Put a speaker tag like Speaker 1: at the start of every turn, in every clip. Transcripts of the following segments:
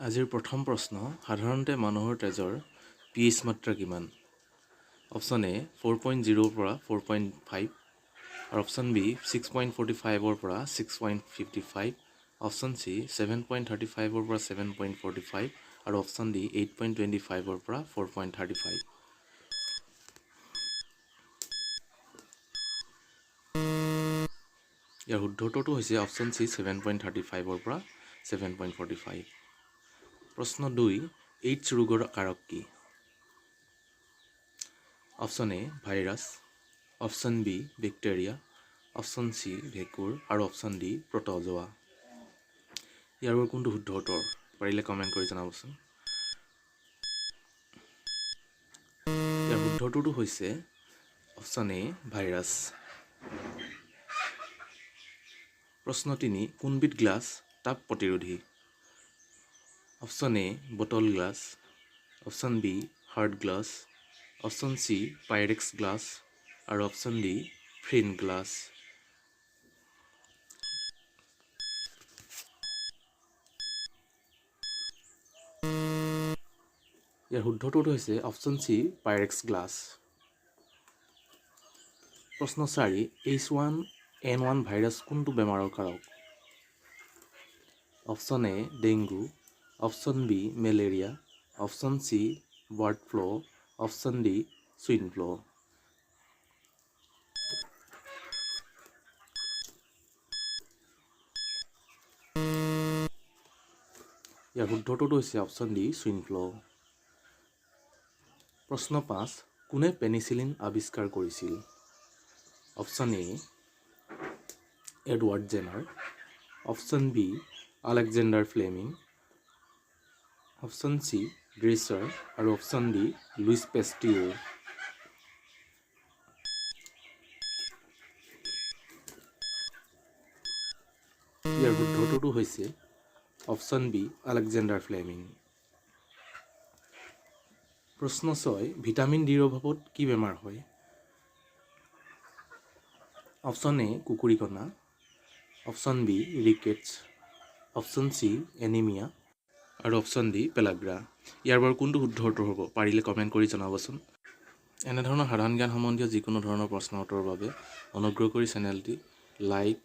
Speaker 1: আজিৰ প্ৰথম প্ৰশ্ন, সাধাৰণতে মানুহৰ তেজৰ পিএইচ মাত্ৰা কিমান? অপশ্যন এ 4.0ৰ পৰা 4.5 আৰু অপশ্যন বি 6.45ৰ পৰা 6.55, অপশ্যন চি 7.35ৰ পৰা 7.45 আৰু অপশ্যন ডি 8.25ৰ পৰা 4.35। ইয়াৰ শুদ্ধ উত্তৰটো হৈছে অপশ্যন চি 7.35ৰ পৰা 7.45। প্ৰশ্ন 2, এইডছ ৰোগৰ কাৰক কি? Option A virus, option B bacteria, option C ভেঁকুৰ আৰু অপশ্যন ডি প্ৰটজোৱা। ইয়াৰ বাবে কোনটো শুদ্ধ উত্তৰ, পাৰিলে কমেণ্ট কৰি জনাবচোন। ইয়াৰ শুদ্ধ উত্তৰটো হৈছে অপশ্যন এ ভাইৰাছ। প্ৰশ্ন 3, কোনবিধ গ্লাছ তাপ প্ৰতিৰোধী? Option A bottle glass, option B hard glass, option C Pyrex glass আৰু অপশ্যন ডি ফ্লিণ্ট গ্লাছ। ইয়াৰ শুদ্ধ উত্তৰটো হৈছে অপশ্যন চি পাইৰেক্স গ্লাছ। প্ৰশ্ন 4, H1N1 virus কোনটো বেমাৰৰ কাৰক? Option A dengue, option B malaria, option C bird flu, option D swine flu. ইয়াৰ শুদ্ধ উত্তৰটো হৈছে অপশ্যন ডি চুইন ফ্লু। প্ৰশ্ন 5, কোনে পেনিচিলিন আৱিষ্কাৰ কৰিছিল? Option A Edward Jenner, option B Alexander Fleming, option C dresser আৰু অপশ্যন ডি লুইচ পেষ্টিঅ'। ইয়াৰ শুদ্ধ উত্তৰটো হৈছে অপশ্যন বি আলেকজেণ্ডাৰ ফ্লেমিং। প্ৰশ্ন 6, ভিটামিন ডিৰ অভাৱত কি বেমাৰ হয়? অপশ্যন এ কুকুৰীকণা, option B rickets, option C anaemia আৰু অপশ্যন ডি পেলাগ্ৰা। ইয়াৰ বাৰু কোনটো শুদ্ধ উত্তৰ হ'ব, পাৰিলে কমেণ্ট কৰি জনাবচোন। এনেধৰণৰ সাধাৰণ জ্ঞান সম্বন্ধীয় যিকোনো ধৰণৰ প্ৰশ্ন উত্তৰৰ বাবে অনুগ্ৰহ কৰি চেনেলটি লাইক,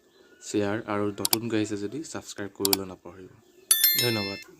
Speaker 1: শ্বেয়াৰ আৰু নতুনকৈ আহিছে যদি ছাবস্ক্ৰাইব কৰিবলৈ নাপাহৰিব। ধন্যবাদ।